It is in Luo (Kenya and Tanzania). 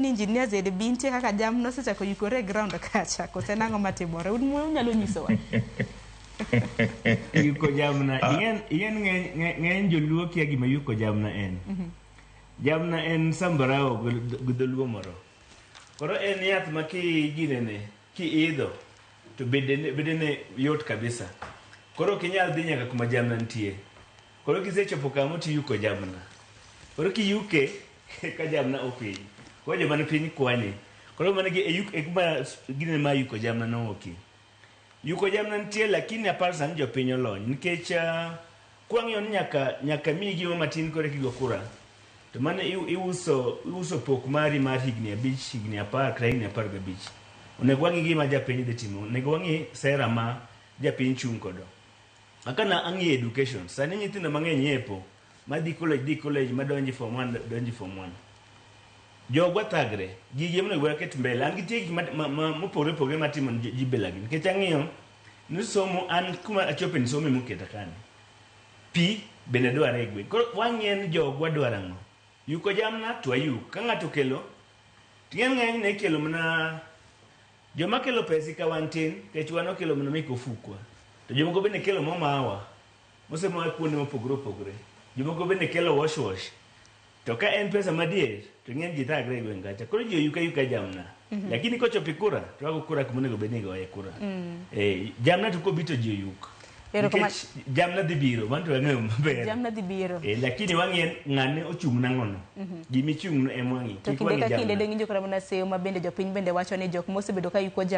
Ni Engineer ZB nitie kaka jamna osechako yukore e ground kacha kose nang'o matimore? Un unyalo nyisowa. Yuko jamna, ing'en ng'eny joluo kia gima yuko jamna en. Jamna en sambarao gi dholuo moro. Koro en yath ma ki ginene, kiidho to bedene, bedene yot kabisa. Koro ok inyal dhi nyaka kuma jamna nitie. Koro kisechopo kamo tiyuko jamna. Koro kiyuke ka jamna opiny. Koro joma ni piny kwanye. Koro mano e yuk e kuma ginene ma yuko jamna nowuokie. Yuko jamna nitie lakini aparo sani jopiny olony nikech uh, kwang'iyo ni nyaka nyaka miyi gima matin koro eka igo kura to mano iuso iuso pok mari mar higni 5, higni 10 kata higni 15. Onego wang'i gima japiny dhi timo. Onego wang'i sera ma japiny chung' kodo. Kaka na ang'iyo education, sani nyithindo mang'eny yepo madhi college dhi college madonji form 1 donji form 1. Jogwa thagre, gigi ema onego waket mbele. An nitie gik mopogore opogore matimo ne ji bilagi. Nikech ang'iyo ni somo an kuma achope ni somo emoketa kani. Pi bende dwarre e gweng'. Koro wang'iyo ni jogwa dwaro ang'o. Yuko jamna to wayuk. Ka ng'ato okelo, ting'e ng'eny ne ikelo mana joma kelo pesa ka wan tin, nikech wan okelo mana mek ofukwa. To jomoko bende kelo momawa, mosemoa kuonde mopogore opogore. Jomoko bende kelo wash wash. To ka en pesa madier, to ng'eny ji thagre e gweng' kacha. Koro ji oyuka yuka jamna. Lakini kochopo e kura, to wago kura kuma onego bed ni igoye kura. Jamna to kobi to ji oyuk. Nikech jamna dhi biro, mano to wang'eyo maber. Jamna dhi biro. Lakini wang'iyo ng'ane ochung' nang'ono. Gima ichung' no ema wang'i. To Kik kinde wang'i ka kinde jamna. deng'injo kata mana seyo ma bende jopiny bende wacho ni jok mosebedo ka yuko jamna.